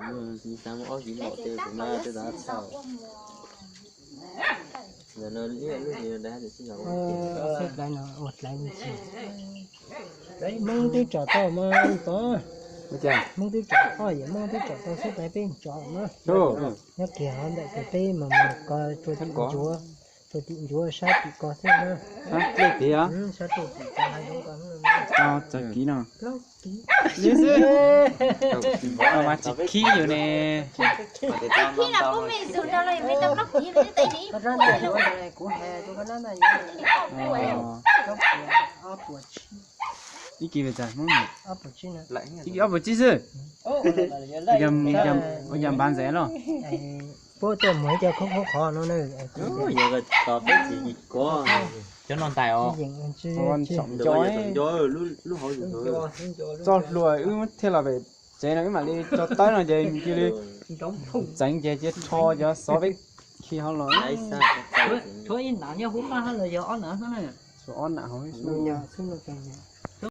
Xav muab ob kiv npaum tej kuv mas tej zaum txhawj. Ntawm no ib lub hlis no dai tsis yog. Xib dlaiv no ua dlaiv li xwb. Hmoob twb tsom tau mas tod. Hmoob twb tsom, poj yawm Hmoob twb tsom tau xib dlaiv peb tsom mas. Nyob kiag hauv ntawm tus teb mas mus ko rua tim ncuav, rua tim ncuav sab tim ko xwb na. Sab tim ko hais zoo ko. Txawg kiv no. Mas tsis khib yus ne. Ib kiv pes tsawg Hmoob? Ib kiv ob puas tsib xwb. Ua cas npav ntxeev los? Puab tuaj muag ib co khaub khaub qhov no na. Cov no ntais os. Txoj hlua wb thiaj los pem tsev no wb mam li tso tawb no ces cia li txeev ces cia rho cov xov peb khi hauv los. Tshuav ob nam hauv.